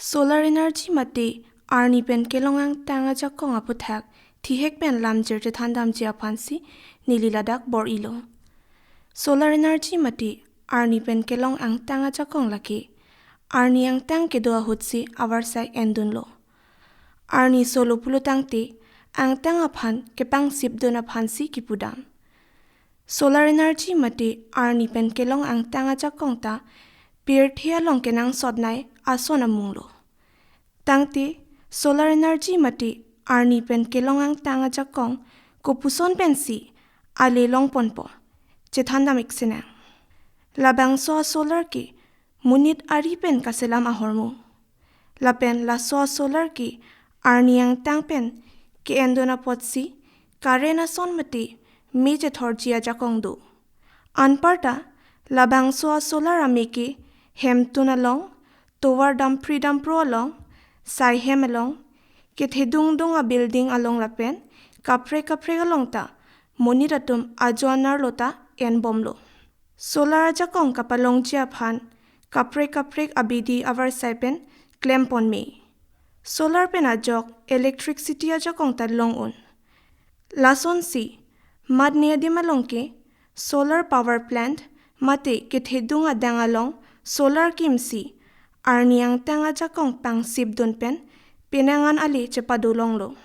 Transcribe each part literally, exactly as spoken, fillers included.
Solar energy mate arni pen kelong angtang ajakong aputhak thihek pen lamjir chethan damji aphansi neli ladak bor-ilo. Solar energy mate arni pen kelong angtang ajakong lake arni angtang kedo ahutsi avarsai endunlo. Arni solo pulo tangte angtang aphan kepangsipdun aphansi kipudam. Solar energy mate arni pen kelong angtang ajakong ta pirthe along kenangsotnei ason amunglo. Tangte solar energy mate arni pen kelong angtang ajakong kopuson pensi ale longponpo, chethan dam-ik sinang. Labangso asolar ke monit ari pen kaselam ahormu. Lapen laso asolar ke arni angtang pen ke-endun apotsi current ason mate me chethorji ajakong do. Anparta labangso asolar ame ke hemtun along, tovar dampri dampro along, saihem along, kethedungdung abuilding along lapen kaprek kaprek along ta monit atum ajo anerlo ta enbomlo. Solar ajakong kapalongji aphan kaprek kaprek abidi avarsai pen klempon me. Solar pen ajok electricity ajakong ta long-un. Lasonsi mat ne adim along ke solar power plant mate kethedung adang along solar kimsi arni angtang ajakong pangsipdun pen penang an ale chepado longlo.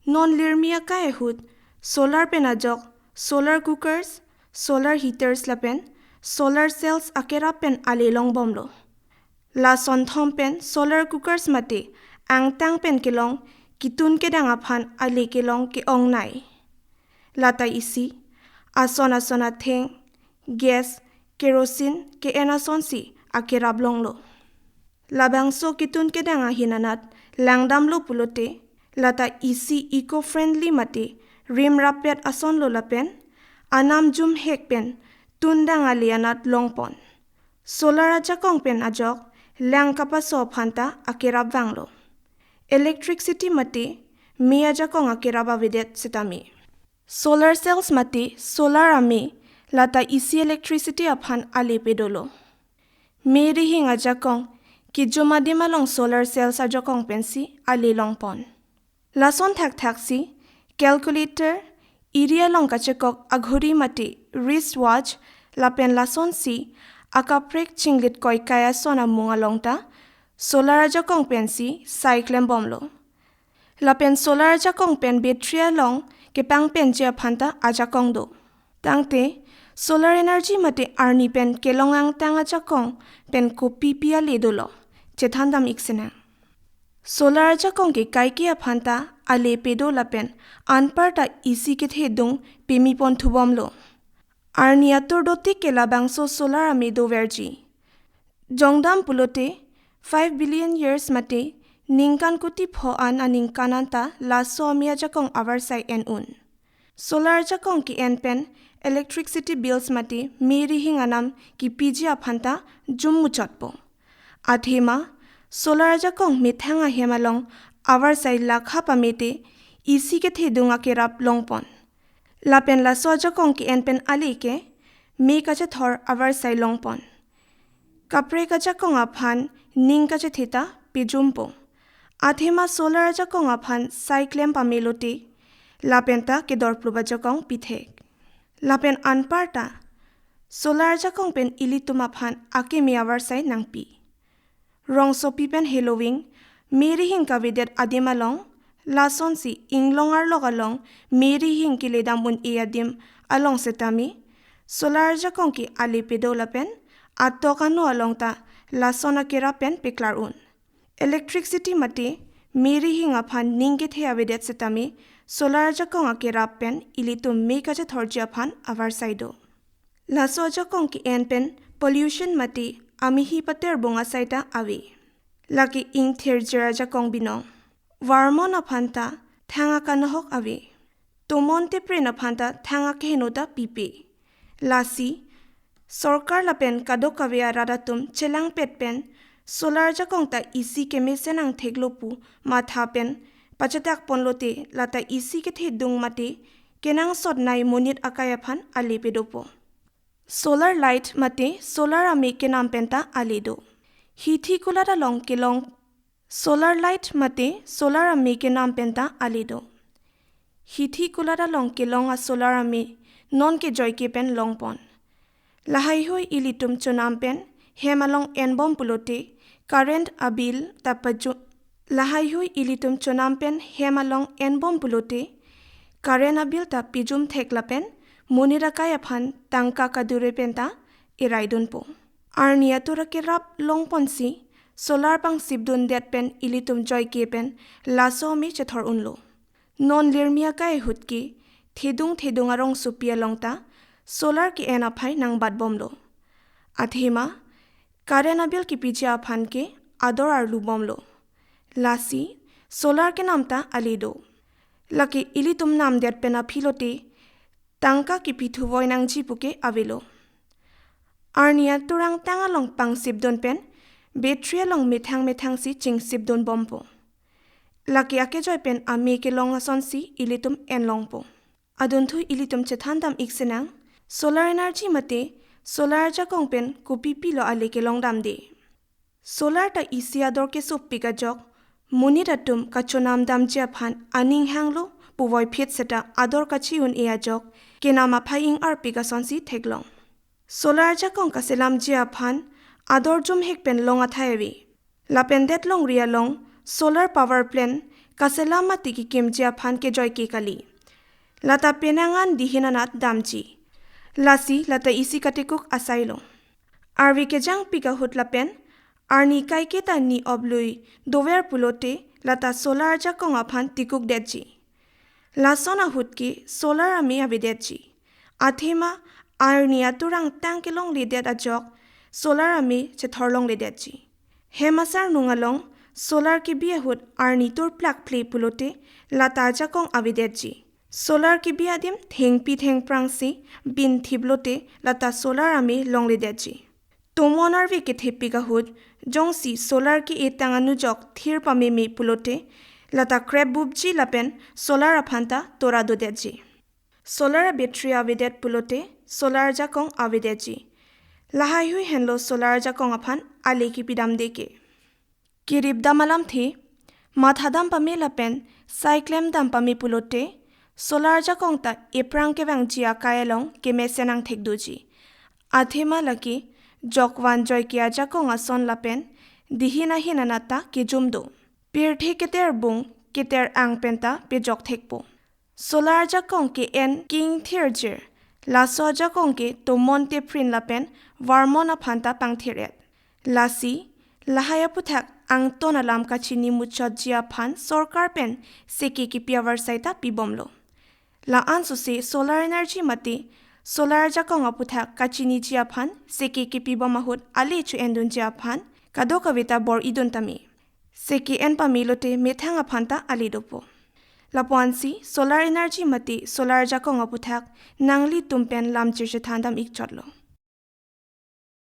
Non lirmi akai ahut solar pen ajok solar cookers, solar heaters lapen solar cells akerap pen ale longbomlo. Lason thom pen solar cookers mate angtang pen kelong kitun kedang aphan ale kelong ke-ongnei. Lata isi, ason ason atheng, gas, kerosene ke-en asonsi akerap longlo. Labangso kitun kedang ahin anat langdamlo pulote, lata isi eco-friendly mate rim rappet asonlo lapen anam jumhek pen tundang ale anat longpon. Solar ajakong pen ajok lang kapaso aphanta akerap vanglo. Electricity mate me ajakong akerap avedet setame. Solar cells mate solar ame lata isi electricity aphan ale pedolo. Me rihing ajakong kejum adim along solar cells ajakong pensi ale longpon. Lason thakthaksi calculator, iri along kachekok aghuri mate wristwatch lapen lasonsi akaprek chinglit koikai ason amung along ta solar ajakong pensi sai klembomlo. Lapen solar ajakong pen battery along kepangpenji aphanta ajakong do. Tangte solar energy mate arni pen kelong angtang ajakong pen kopipi ale dolo, chethan dam-ik sinang. Solar ajakong ke kaike aphanta ale pedo lapen anparta isi kethedung pemipon thubomlo. Arni atur dotik ke labangso solar ame doverji. Jongdam pulote five billion years mate ningkan kuti pho an aningkan anta laso ame ajakong avarsai en-un. Solar ajakong ke-en pen electricity bills mate me rihing anam kipiji aphanta jum muchotpo. Athema solar ajakong methang ahem along avarsai lakha pamete isi kethedung akerap longpon. Lapen laso ajakong ke-en pen ale ke me kachethor avarsai longpon. Kaprek ajakong aphan ning kachethe ta pejumpo. Athema solar ajakong aphan sai klem pamelote lapen ta kedorplup ajakong pithek. Lapen anparta solar ajakong pen ilitum aphan akeme avarsai nangpi. Rongsopi pen heloving me rihing kavedet adim along, lasonsi inglong arlok along me rihing keledam un-e adim along setame solar ajakong ke ale pedo lapen atok ano along ta lason akerap pen peklar un. Electricity mate me rihing aphan ning kethe avedet setame solar ajakong akerap pen ilitum me kachethorji aphan avarsai do. Laso ajakong ke-en pen pollution mate amehi paterbung asai ta ave. Lake ingthirjir ajakong binong. Varmon aphanta thang akanahok ave. Tomon tepren aphanta thang akeheno ta pipe. Lasi sorkar lapen kadokave arat atum chelangpet pen solar ajakong ta isi kemesen angtheklo pu matha pen pachetak ponlote lata isi kethedung mate kenangsotnei monit akai aphan ale pedopo. Solar light mate solar ame kenam penta ale do. Hithi kulat along kelong Solar light mate solar ame kenam penta ale do. Hithi kulat along kelong a solar ame non ke joike pen longpon. Lahaihui ilitum chonam pen hem along enbom pulote current a bill ta paju. Lahaihui ilitum chonam pen hem along enbom pulote current a bill ta pijum thek lapen monit akai aphan tangka kadure penta eraidunpo. Arni atur akerap longponsi solar pangsipdundet pen ilitum joike pen laso ame chethor unlo. Non lirmi akai ahut ke thedung thedung arongsopi along ta solar ke-en aphai nangbatbomlo. Athema current a bill kepiji aphan ke ador arlubomlo. Lasi solar kenam ta ale do. Lake ilitum namdet pen aphi lote tangka kepithuvoi nangji puke avelo. Arni atur angtang along pangsipdun pen battery along methang methangsi chingsipdunbompo. Lake akejoi pen ame kelong asonsi ilitum enlongpo. Adunthu ilitum chethandam iksenang, solar energy mate solar ajakong pen kopipilo ale kelongdamde. Solar ta isi ador kesopik ajok, monit atum kachonam damji aphan aning hanglo puvoiphit seta ador kachi-un-e ajok kenam aphai ing-arpik asonsi theklong. Solar ajakong kaselamji aphan ador jumhek pen long athai ave. Lapen det longri along solar power plant kaselam mate kekimji aphan kejoike kali. Lata penang an dihin anat damji. Lasi lata isi katikuk asailo. Arve kejangpik ahut lapen arni kaiketa ni oblui dover pulote lata solar ajakong aphan tikukdetji. Lason ahut ke solar ame avedetji. Athema arni atur angtang kelongledet ajok solar ame chethorlongledetji. Hem asarnung along solar kebi ahut arni tur plak phle pulote lata ajakong avedetji. Solar kebi adim thengpi thengprangsi bin thiplote lata solar ame longledetji. Tomon arve kethepik ahut jongsi solar ke-etang anujok thir pameme pulote lata krep bupji lapen solar aphan ta tora dodetji. Solar battery avedet pulote solar ajakong avedetji. Lahaihui henlo solar ajakong aphan ale kepidamde ke. Keripdam alamthe, mathadam pame lapen sai klemdam pame pulote solar ajakong ta ephrang kevangji akai along kemesen angthek doji. Athema lake jokvan joike ajakong ason lapen dihin ahin anat ta kejum do. Pirthe keter bung keter ang penta pejok thekpo. Solar ajakong ke-en king thirjir. Laso ajakong ke tomon teprin lapen varmon aphan ta pangthir-et. Lasi lahai aputhak angton alam kachini muchotji aphan sorkar pen seke kepi avarsai ta pibomlo. La-an sose solar energy mate solar ajakong aputhak kachiniji aphan seke kepibom ahut ale cho-endunji aphan kadokave ta bor-idun tame. Seke en pamelote methang aphan ta ale dopo. Lapu-ansi solar energy mate solar ajakong aputhak nanglitum pen lam chirchethandam ikchotlo.